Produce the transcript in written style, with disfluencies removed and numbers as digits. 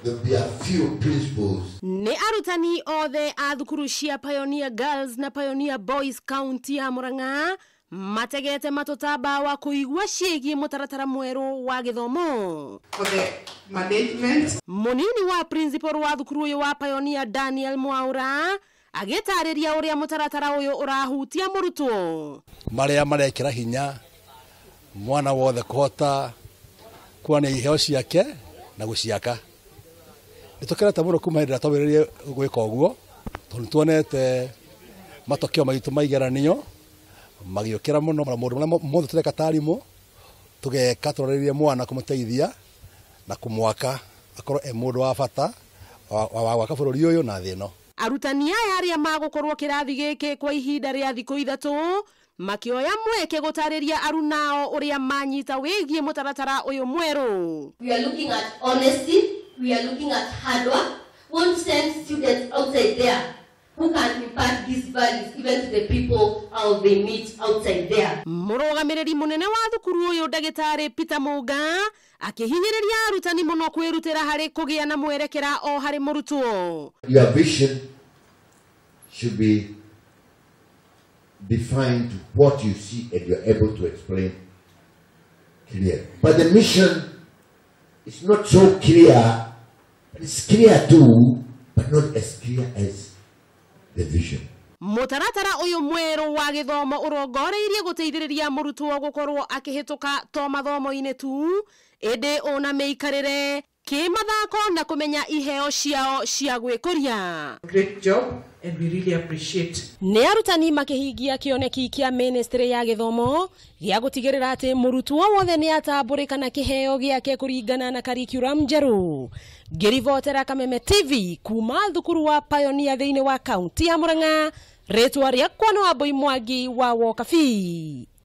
There'll be a few principles. Nĩ arutani othe a thukuru cia Pioneer Girls na Pioneer Boys kaunti ya Murang'a mategete matũtamba wa kũigua ciĩgiĩ mũtaratara mwerũ wa gĩthomo. For the management. Mũnini wa principal wa thukuru ũyũ wa Pioneer Daniel Mwaura agĩtarĩria ũrĩa mũtaratara ũyũ ũrahutia mũrutwo. Marĩa marekĩra hinya mwana wothe kũhota kuonania iheo ciake na gũciaka. Nĩ tũkenete mũno kuma hĩndĩ ĩrĩa twambĩrĩirie gwĩka ũguo, tondũ nĩ tuonete matokeo maitũ ma igeranio magĩũkĩra mũno. Maũndũ marĩa mothe tũreka ta arimũ tũgeka tũrorereirie mwana kũmũteithia na kũmwaka akorwo e mũndũ wa bata wa gwaka bũrũri ũyũ na thĩ ĩno. Arutani aya arĩa magũkorwo kĩrathi gĩkĩ kwa ihinda rĩa thikũ 3 makĩoya mweke gũtarĩria arunao ũrĩa manyita wĩgiĩ mũtaratara ũyũ mwerũ. We are looking at honesty, we are looking at hard work. We want to send students outside there who can impart these values even to the people they meet outside there. Mũrũgamĩrĩri mũnene wa thukuru ũyũ ndagĩtarĩ Peter Mũnga akĩhinyĩrĩria arutani mũno kwĩrutĩra harĩ kũgĩa na mwerekera o harĩ mũrutwo. Your vision should be defined to what you see and you're able to explain clearly. But the mission is not so clear, but it's clear too, but not as clear as the vision. Mũtaratara ũyũ mwerũ wa gĩthomo ũrongoreirie gũteithĩrĩria mũrutwo gũkorwo akĩhĩtũka to mathomo-inĩ tu, ĩndĩ ona mĩikarĩre, kĩmathako na kũmenya iheo ciao cia gwĩkũria. Great job and we really appreciate. Nĩ arutani makĩhingia kĩoneki kĩa ministry ya gĩthomo gĩa gũtigĩrĩra atĩ mũrutwo wothe nĩ atambũrĩka na kĩheo gĩake kũringana na curriculum njerũ. Ngĩribotera Kameme TV kuma thukuru wa Pioneer thĩinĩ wa kaunti ya Murang'a, rĩtwa rĩakwa nĩ Wambui Mwangi wa Wokabi.